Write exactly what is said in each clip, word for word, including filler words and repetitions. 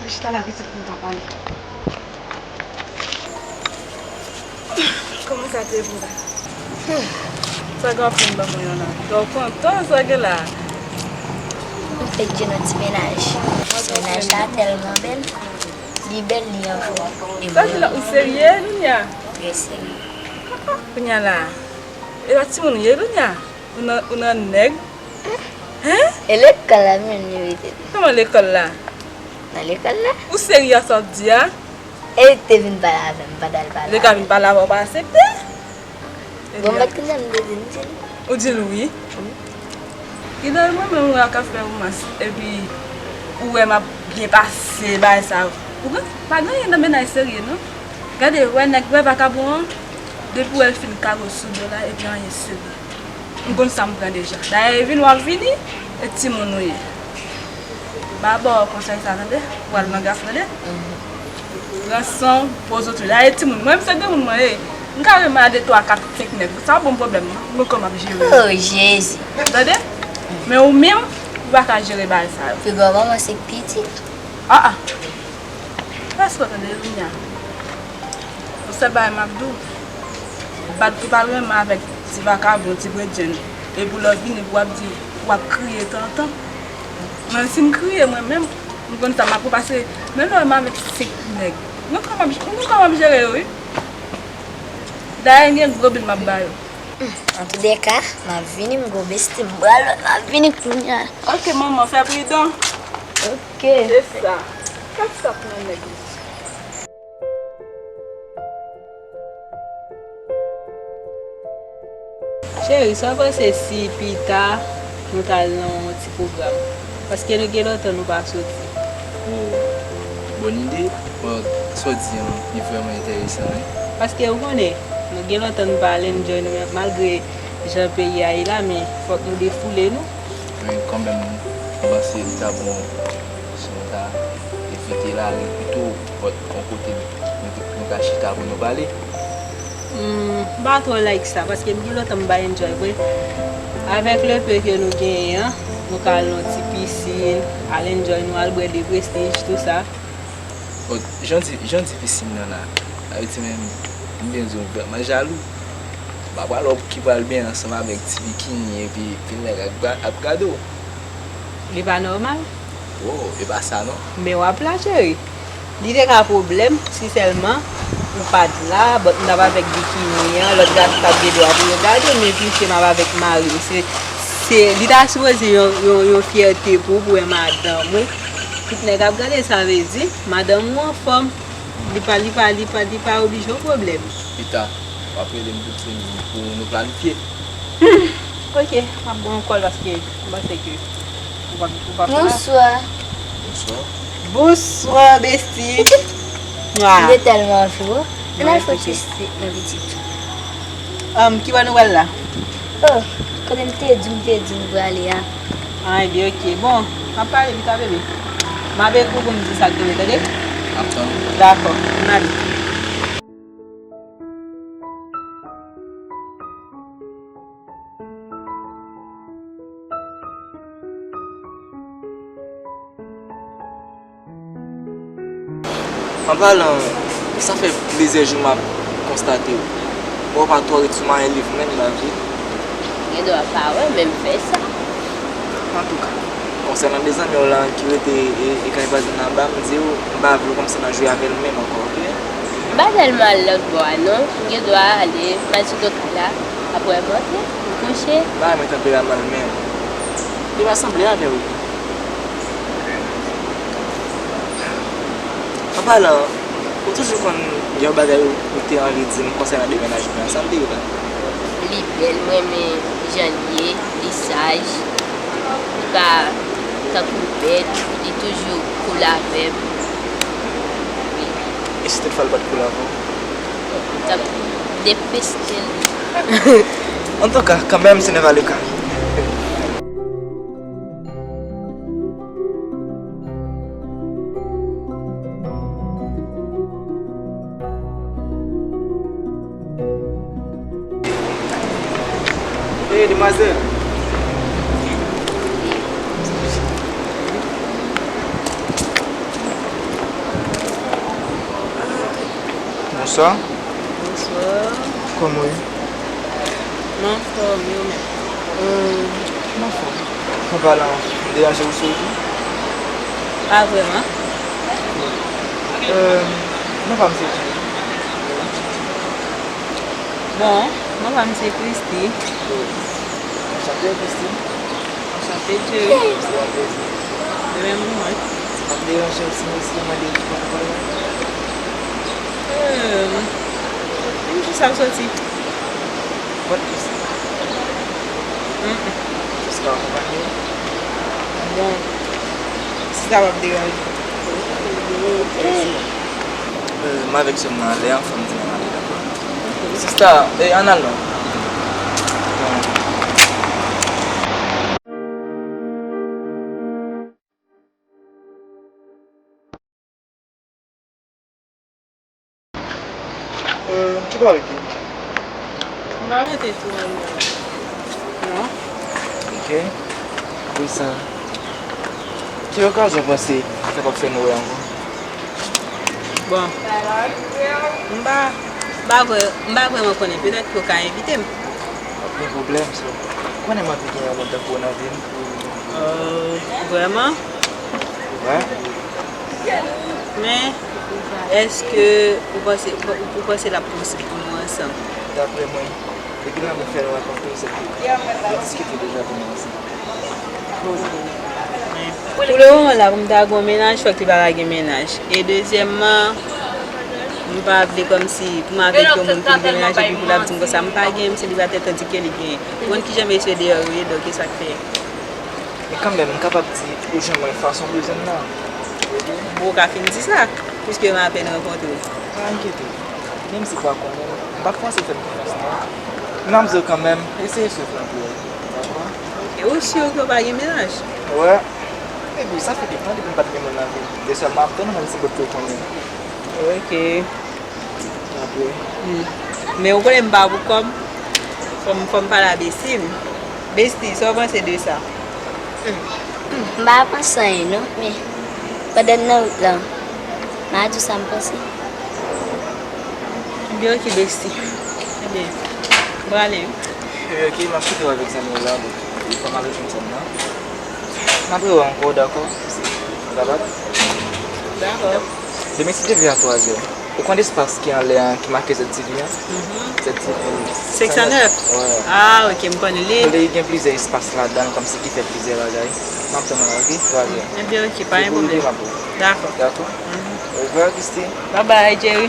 Chita la pitit pou n ka pale. Kòman sa te ye pou ou? Hmm. Sa gen anpil ban mwen yon la. Dò kontan sa gen la. M fèk jwenn yon ti mennaj. Ti mennaj la tèlman bèl. Li bèl, li anfòm. Sa di la, ou serye, Lunia? Trè serye. Kounya la, e pa timoun ou ye, Lunia? Ou nan, ou nan nèg? Hen? E lekòl la menm li mete m. Kòman lekòl la? Nan lekòl la. Ou serye sa w ap di a? E li te vin pale avè m pandan l pale avè m. Li ka vin pale avè w, ou pa aksepte? Bon, m pa t konn sa m te di l, m di l. Ou di l wi? Wi. Genlè mwen menm wè w ka fè romans, epi ou wè m ap byen pase, bagay sa yo. Ou gen, pa gen anyen nan mennaj serye, non. Gade, wè nèg, wè vakabon an, depi w wè l fin kare w sou do la, epi anyen serye. M konn sa m pran deja. Dayè, e vini w ap vini, e timoun ou ye. M a ba w konsèy sa, tande? Ou al nan gaf, tande? Pran san w, poze w tou. Dayè, timoun, mwen, m se granmoun mwen ye. M ka renmen a de, twa, kat, senk nèg. Sa pa ban m pwoblèm, non. M konn kòman m ap jere. Oh, Jezi. Tande? Men ou menm, ou pa ka jere bagay sa yo. Pi gwo manman se pitit. Ah, ah. Èske w tande, Lunia? Yon sèl bagay m ap di w, bat pou pa renmen avèk ti vakabon, ti bredjenn. Epi lè w vini, pou w ap di, w ap kriye tantan. Mwen, si m kriye, mwen menm, m konn sa m ap fè, paske menm lè w renmen avèk senk nèg, nou kòman, nou kòman jere yo, wi. Dayè, gen gwo bil m ap ba yo. Antoudèka, m ap vini, m gon besti, m pral wè, m ap vini kounya. Ok, manman, fè pridan. Ok. Se sa. Kòb sa pou nan nèg li. Cheri, sa w panse si pita nou t al nan yon ti pwogram? Paske nou gen lontan nou pa soti. Oh, bòn ide. Bon, sa w di an, li vrèman enteresan, wi. Paske ou konnen, nou gen lontan nou pa al enjoy nou menm, malgre jan peyi a ye la, men fòk nou defoule nou. Men kanmenm, m panse li ta bon si nou ta evite lari pito, pòt yon kote nou, nou ka chita pou nou pale. Hmm, m pa twò like sa, paske m gen lontan m pa enjoy vre. Avèk le peu ke nou genyen an, nou ka al nan ti pisin, al enjoy nou, al bwè de prestij, tou sa. Bon, jan w di, jan w di pisin nan la, Ayiti menm, m byen di w vrèman jalou. M pa pral wè w ki pral benyen ansanm avèk ti bikini epi ti nèg ap ga-, ap gade w. Li pa nòmal? Oh, e pa sa non. Men w ap la, cheri. Li te ka pwoblèm si sèlman ou pa t la, but m t ap avèk bikini an, lòt gason t ap gen dwa pou yo gade m, men piske m ap avèk mari m. Se, se, li ta sipoze yon, yon, yon fyète pou ou, pou wè madanm ou. Tout nèg ap gade, sa vle di madanm ou anfòm. Li pa, li pa, li pa, li pa oblije yon pwoblèm. Pita, w ap rele m pou, pou nou planifye. Hmm, ok, m ap ba w yon kòl paske m panse ke ou p ap, ou p ap la. Bonswa. Bonswa. Bonswa, besti. Mwa. M te tèlman anvi w. Ann al fè yon ti espe, mon pitit. Um, ki bò nou pral la? Oh, kote m te di w, m te di w m prale a. Ah, ebyen, ok. Bon, m ap pale pita, bebe. M ap ekri w pou m di sa k rive, tande? M ap tann ou. Dakò, ann ale. An palan, sa fè plizyè jou m ap konstate w. Bon, w pa twò ret sou mayen liv menm nan vi. Gen dwa pa wè, men m fè sa. Antouka, konsènan de zanmi w lan ki rete e, e kay vwazen anba, m di w, m pa vle w kòmanse nan jwe avè l menm ankò, oke? M pa tèlman al lòt bò a non. M gen dwa ale, m al sou do kay la, apre m antre, m kouche. M pa renmen tanperaman l menm. Li pa sanble avè w. An palan, ou toujou konn gen yon bagay ou, ou te anvi di m konsènan demennajman an, sa m te ye la? Li bèl, m renmen jan l ye, li saj, li pa tankou bèt, li toujou cool avè m. Wi. E si toutfwa l pa t cool avè w? M t ap depeste l. Antouka, kanmenm, ce n'est pas le cas. Hey, demwazèl. Bonswa. Bonswa. Kòman w ye? M anfòm, e ou menm? Euh, m anfòm. An palan, m deranje w sou wout ou? Pa vrèman. Euh, non pa m se Jerry. Bon, non pa m se Christy. Anchante, Christy. Anchante, Jerry. Se yon plezi. De menm pou mwen. Si m ap deranje w, si m eseye mande w ki kote w pral la? Euh, menm jis ap soti. Kot Christy? Mm. Christy ka akonpanye w? Bon, si sa p ap deranje w. Mèsi. Euh, m avèk sè m nan anlè an, fò m di n al ale, dakò? Sista, e, ann al non. Euh, ki pale ki? M pa rete tou anlè. Non. Ok. Apre sa, ki okazyon w panse sa p ap fè nou wè ankò? Bon. M pa, m pa vre, m pa vrèman konnen. Petèt ke w ka envite m. Pa gen pwoblèm, so. Ou konnen m anvi gen yon moun tankou w nan vi m. Euh, vrèman? Wi. Men, èske ou panse, ou, ou panse l ap posib pou nou ansanm? Daprè mwen, depi lanmou fè nou rankontre, se ke nou diskite deja pou nou ansanm. Ok. Men, pou le moman la, pou m ta gen yon mennaj, fòk li pa ta gen mennaj. E dezyèmman, m pa vle kòmsi pou m avèk yon moun pou l gen mennaj epi pou l ap di m konsa m pa gen, m selibatè, tandike li genyen. Ou konn kijan mesye deyò yo ye, donk e sa k fè. Men kanmenm, m kapab di ou jwenn mwen fason w bezwen m nan. Bon, ou ka fin di sa, piske m apèn rankontre w. Pa enkyete w. Menm si w pa konnen m, m p ap fòse w fè m konfyans non. Men m ap di w kanmenm, eseye swiv plan pou w. Dakò? Ok, ou si ke w pa gen mennaj? Wi. Epi, sa fè de tan depi m pa t gen moun nan vi m. E sèlman ap tann ou menm si bòt ke w konnen. Ok. Apre. Hmm. Men ou konnen m pa pou kòb. Fò m, fò m pale a Besti m. Besti, sa w panse de sa? Hmm. Hmm. M pa panse anyen non, men pandan n nan wout lan, m a di w sa m panse. Ebyen, ok, Besti. Ebyen, m prale wi. Ebyen, ok, m ap kite w avèk zanmi w la, bon, e fò m al rejwenn sè m nan. M ap rewè w ankò, dakò? Dakò? Dakò. Demen si Dye vle a twazè. Ou konn espas ki anlè an ki make Z T V an? Mhm. Z T V. Senk san nèf? Wi. Ah, ok, m konnen li. Li gen plizyè espas ladan l, kòmsi ki fè plizyè bagay. M ap tann ou la, ok? Twazè. Ebyen, ok, pa gen pwoblèm. Dakò. Dakò? Mhm. Orevwa, Christy. Bye bye, Jerry.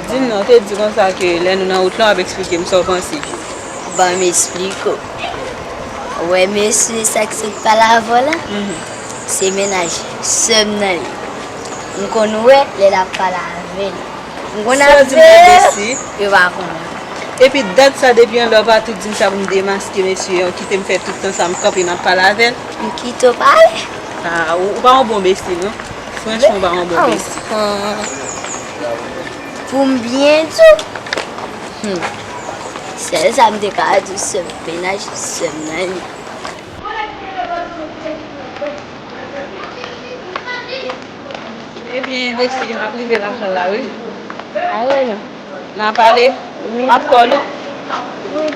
Di m non, w te di konsa ke lè nou nan wout lan, w ap eksplike m sa w panse. Ban m eksplike w. Ou wè mesye sa k sot pale avè w la? Mhm. Se mennaj sè m nan li. M konn wè lè l ap pale avè l. M konn ap veye, yo pa konnen. Epi dat sa depi anlè w pa tou di m sa pou m demaske mesye an, kite m fè tout tan sa m kanpe m ap pale avè l. M kite w pale. Ah, ou, ou pa yon bon mesye non. Franchman, ou pa yon bon mesye. Pou m byen di w, hmm, sèl sa m te ka di w, sè m, mennaj sè m nan li. Ebyen, Desi, m ap rive lakay la, wi. Ale non. N a pale. Wi. M ap call ou. Wi.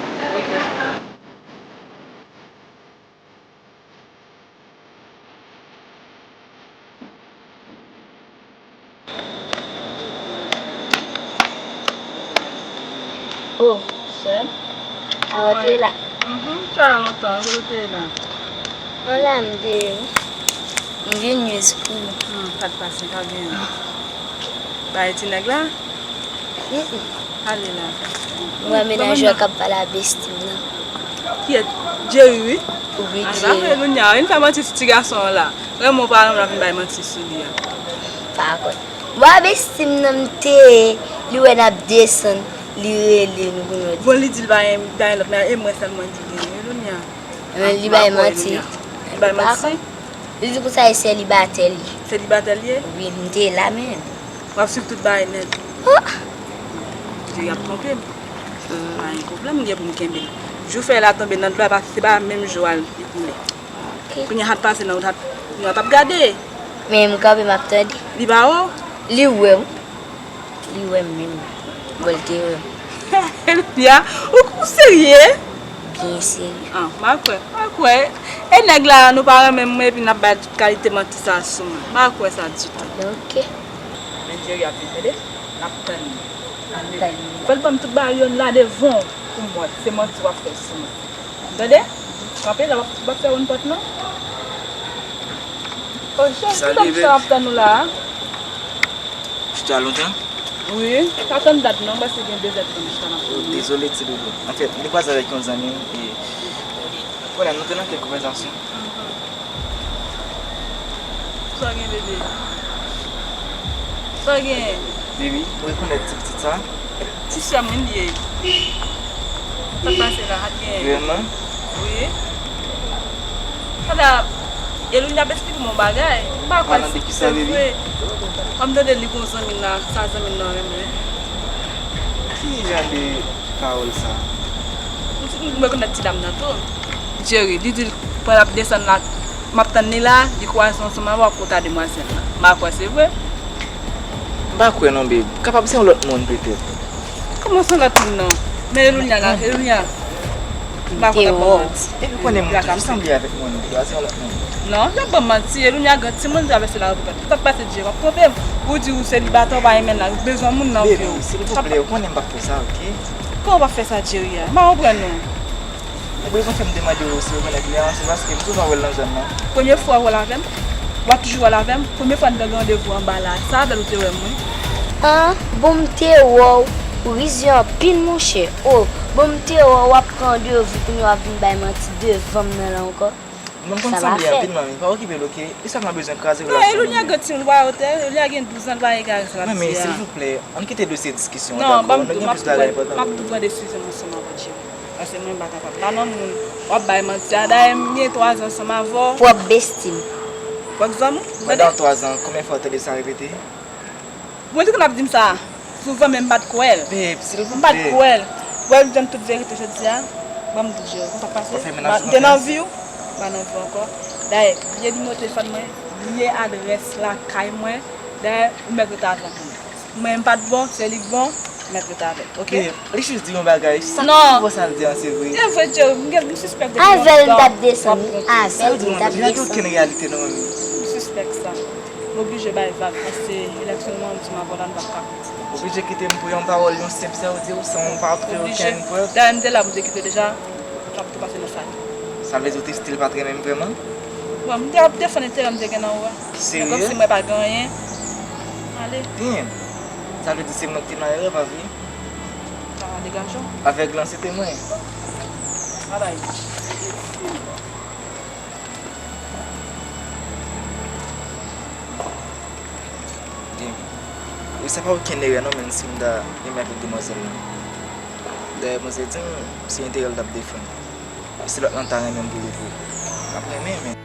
Oh, sè m, ou rantre la? Mhm, sa lontan, kote w te ye la? Mwen la, m te, m gen news pou ou. Hmm, sa k pase, sa w genyen? Bay ti nèg la? Mm, mm. Ale la. Mwen, mennaj ou k ap pale a besti m nan. Kiyès? Jerry, wi. Wi, Jerry. Kounye a, vin fè manti sou ti gason an la. Vrèman, ou pa renmen l ap vin bay manti sou li a. Pa konn. Bon, a besti m nan m te ye, li wè n ap desann, li rele m kounye a. Bon, li di l pa gen, pa gen lòt, men e mwen sèlman ki genyen, Elonia. Men li bay manti. Li bay manti? Li di konsa e selibatè li ye. Selibatè li ye? Wi, m te la menm. W ap swiv tout bagay nèt. Oh! Jerry ap twonpe m. Pa gen pwoblèm, m gen pou m kenbe l. Jou fèy la tonbe nan dlo a, pa, se pa menm jou a li koule. Ok. Kounye a hat pase nan wout, hat, nou t ap gade. Men m kanpe, m ap tande. Li pa wè w? Li wè m. Li wè m menm. Bon, l te wè m. Ya, ou, ou serye? Byen serye. Ah, m pa kwè, m pa kwè. E nèg la, nou pa renmen mwen, epi n ap bay tout kalite manti sa sou mwen. M pa kwè sa ditou. Ok. Men Jerry ap vin, tande? N ap tann li. N ap tann li. Fè l ban m tout bagay yo la devan w pou m wè. Se manti w ap fè sou mwen. Tande? Kanpe la, w ap, w ap fè yon pòt non? O cheri, ki tan sa w ap tann ou la a? Chita lontan? Wi, pa tann dat non, m panse gen de zè de tan m chita n ap tann ou. Dezole ti doudou. Anfèt, m te kwaze avèk yon zanmi m e, vwala, nou te nan kèk konvèsasyon. Sa w gen, bebe? Sa w gen? Baby, ou rekonèt ti pitit sa? Ti sè m wi l ye. Sa k pase la, sa k gen? Vrèman? Wi. Sa la, Elouni ap esplike m yon bagay. M pa kwè se vre. An m tande li gon zanmi la, sa zanmi nan renmen. Ki jan de pawòl sa? M rekonèt ti dam nan tou. Jerry, li di l pral ap desann la, m ap tann li la, li kwaze ansanm avè w ak kota demwazèl la. M pa kwè se vre. M pa kwè non, babe. Kapab se yon lòt moun petèt. Kòman se yon lòt moun non? Men Elouni la, Elouni. M pa kwè l ap ban manti. Epi konnen m toujou sanble avèk moun, li pa se yon lòt moun. Non, l ap ban manti. Elouni a gran timoun travèse lari pou pèp. Sa k pase Jerry, w ap twonpe m. Ou di ou selibatè, ou pa renmen lari, ou bezwen moun nan vi w. Babe, silvouplè, ou konnen m p ap fè sa, ok? Kòman w p ap fè sa Jerry a? M pa konprann non. Ou bezwen fè m demande w si w rekonèt li a, se paske m souvan wè l nan zòn nan. Premye fwa w wè l avè m? W ap toujou wè l avè m? Premye fwa n te gen randevou anba la, se avè l ou te wè m wi. An, bon m te wè w, ou rizye anpil monchè. O, bon m te wè w, w ap pran randevou kounye a w ap vin bay manti devan m nan la ankò. Mwen m konn sanble anpil manmi, pa okipe l ok, e sèlman bezwen kraze relasyon nou. Non, Elouni a gran timoun, w pa wè otè, Elouni a gen douz an, l pa egare sa l ap di a. Manmi, silvouplè, ann kite dosye diskisyon an, dakò? Nou gen plis bagay enpòtan pou nou. M ap tou pran desizyon m ansanm avè w Jerry. Paske mwen m pa kapab. M pa nan moun w ap bay manti a. Dayè m gen twa zan ansanm avè w. Pwòp besti m. Pwòp zan m? Pandan twa zan, konbyen fwa w tande sa repete? Bon, li konn ap di m sa souvan, men m pa t kwè l. Babe, silvouplè. M pa t kwè l. Wè, m jwenn tout verite jodi a. Ban m di w, konn sa k pase? M te nan vi w, m pa nan vi w ankò. Dayè, bliye nimewo telefòn mwen, bliye adrès lakay mwen. Dayè, ou mèt rete avè m. Mwen, m pa t bon, se li k bon, mèt rete avè l, ok? Babe, li jis di yon bagay, sa k pi bon sa l di an, se vre. E vre, Jerry, m gen, m sispèk depi lontan. Avè l m t ap desann wi, avè l m t ap desann. Sa l di yon bagay, pa gen okenn reyalite non, manmi. M sispèk sa. M oblije bay vag, paske eleksyon mwen, m di m avè w la, nou p ap ka kontinye. Oblije kite m pou yon pawòl, yon senp sè w di w, san w pa ofri okenn prèv. Dayè, m te la pou m te kite w deja, m t ap tou pase nan sa. Sa vle di w te still pa t renmen m vrèman? Bon, m te ap defann enterè m te gen nan ou a. Serye? Men kòmsi mwen pa gen anyen. Ale. Damn. Sa vle di se mwen ki te nan erè, pa vre? Sa va degaje w. Avèg lan se te mwen. Babay. Damn. E sa pa okenn erè non, menm si m ta renmen avèk demwazèl lan. Dayè, manzè di m se enterè l t ap defann. E si lòt lan ta renmen m pou repou, l ap renmen, men.